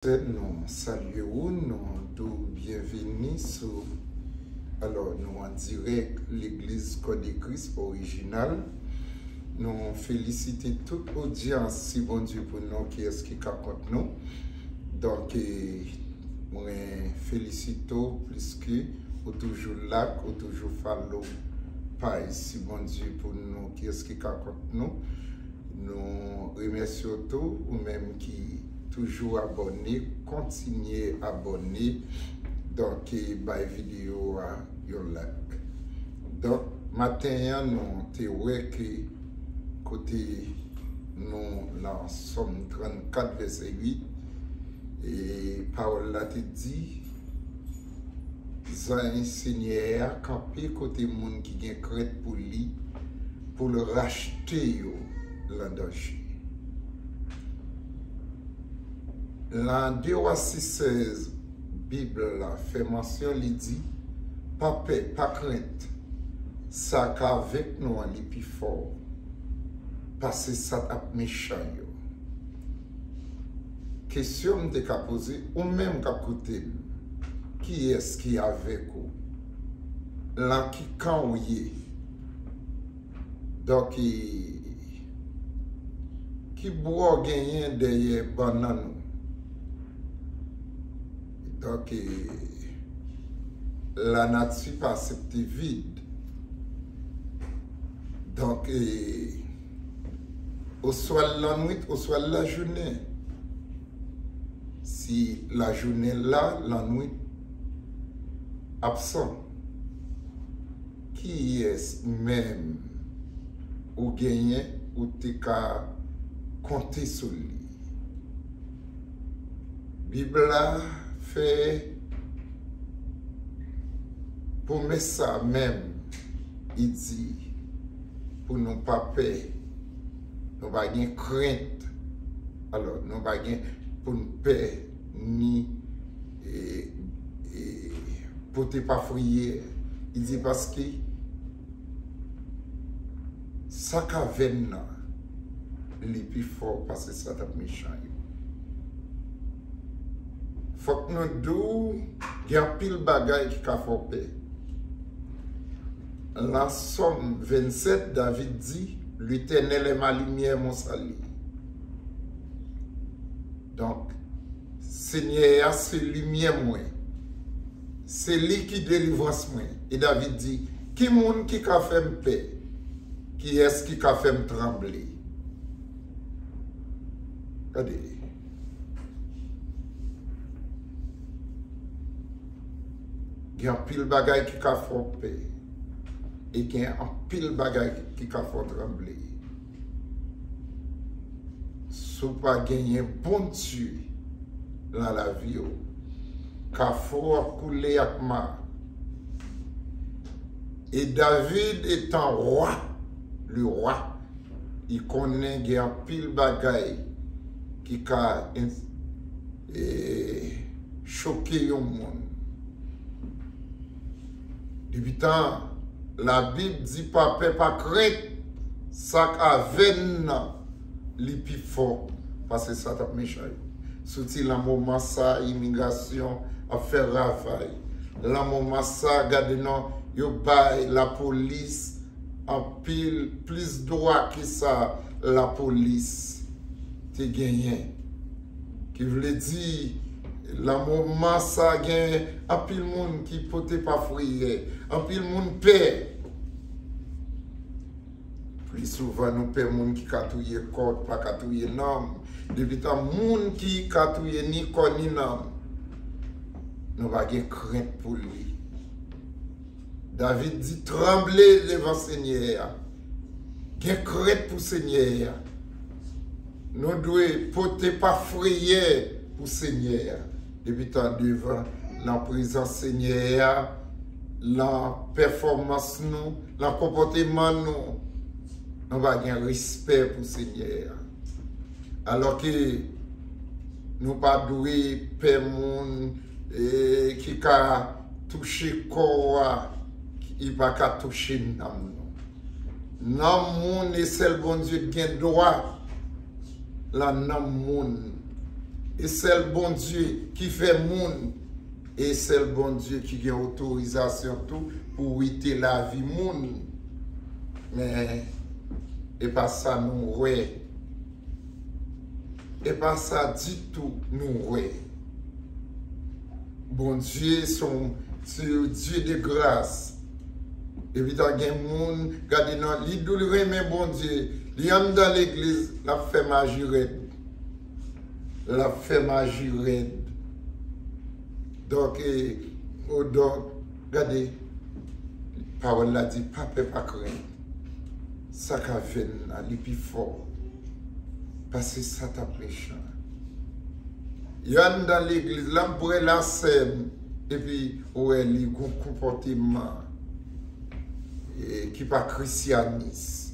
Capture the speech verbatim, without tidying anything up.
Sè, nou salye ou, nou di w byenveni sou, alò, nou an dirèk Legliz Kò de Kris Orijinal. Nou felisite tout odyans, si Bondye pou nou, kiyès ki ka kont nou. Donk, eh, mwen felisite w pliske ou toujou like, ou toujou follow paj, si Bondye pou nou, kiyès ki ka kont nou. Nou remèsye w tou, ou menm ki toujou abòne, kontinye abòne. Donk, eh, bay videyo a yon like. Donk, maten an, nou te wè ke kote nou nan Sòm trannkat, vèsè uit, e pawòl la te di, zanj Senyè a kanpe kote moun ki gen krent pou li, pou l rachte yo lan danje. Lan de Wa sis sèz, Bib la fè mansyon, li di, pa pè, pa krent, sa k avèk nou an, li pi fò pase sa k ap mechan yo. Kesyon m te ka poze, ou menm k ap koute m, kiyès ki avèk ou? Lan ki kan w ye? Donk, e, ki bò w genyen dèyè bannann ou? Donk, e, lanati pa aksepte vid. Donk, e, oswa l lannwit, oswa l lajounen. Si lajounen la, lannwit absan. Kiyès menm ou genyen ou te ka konte sou li? Bib la fè pwomès sa menm, li di pou nou pa pè, nou pa gen krent. Alò, nou pa gen pou n pè ni, e, e, pote pa friyè. Li di paske sa k avè n nan, li pi fò pase sa k ap mechan yo. Fòk nou di w, gen anpil bagay ki ka fè w pè. Lan Sòm vennsèt, David di, L'Éternel est ma lumière, mon salut. Donk, Senyè a se limyè mwen. Se li ki delivrans mwen. E David di, ki moun ki ka fè m pè? Kiyès ki ka fè m tranble? Gade. Gen anpil bagay ki ka fè w pè. E gen anpil bagay ki ka fè w tranble. Si w pa genyen Bondye lan lavi w, kafou ap koule ak ma. E David etan wa, le wa, li konnen gen anpil bagay ki ka, e, choke yon moun. Depi tan Labib di pa pè, pa krent, sa k avè n nan, li pi fò pase sa k ap mechan yo. Soti lan moman sa, imigrasyon ap fè ravaj. Lan moman sa, gade non, yo bay lapolis anpil plis dwa ke sa lapolis te genyen. Ki vle di, lan moman sa gen anpil moun ki pote pa friyè, anpil moun pè. Pli souvan nou pè moun ki ka touye kò, pa ka touye nanm. Depi tan moun ki ka touye ni kò ni nanm, nou pa gen krent pou li. David di, tranble devan Senyè a. Gen krent pou Senyè a. Nou dwe pote pa friyè pou Senyè a. Depi tan devan, lan prezans Senyè a, lan pèfòmans nou, lan konpòteman nou, nou pa gen respè pou Senyè a. Alòske nou pa dwe pè moun, e, ki ka touche kò a, ki pa ka touche nanm nou. Nanm moun, e sèl Bondye t gen dwa lan nanm moun. E sèl Bondye ki fè moun, e sèl Bondye ki gen otorizasyon tou pou wite lavi moun. Men, e pa sa nou wè. E pa sa ditou nou wè. Bondye se yon, se yon Dye de gras. Epi ta gen moun, gade nan, li dou li renmen Bondye. Li anndan legliz, l ap fè maji rèd. L ap fè maji rèd. Donk, e, o, donk, gade, pawòl la di, pa pè, pa krent. Sa k ap vin la, li pi fò pase sa t ap mechan. Yo anndan legliz la, m bwè lasèm, epi ou wè li gon konpòteman, e, ki pa krisyanis.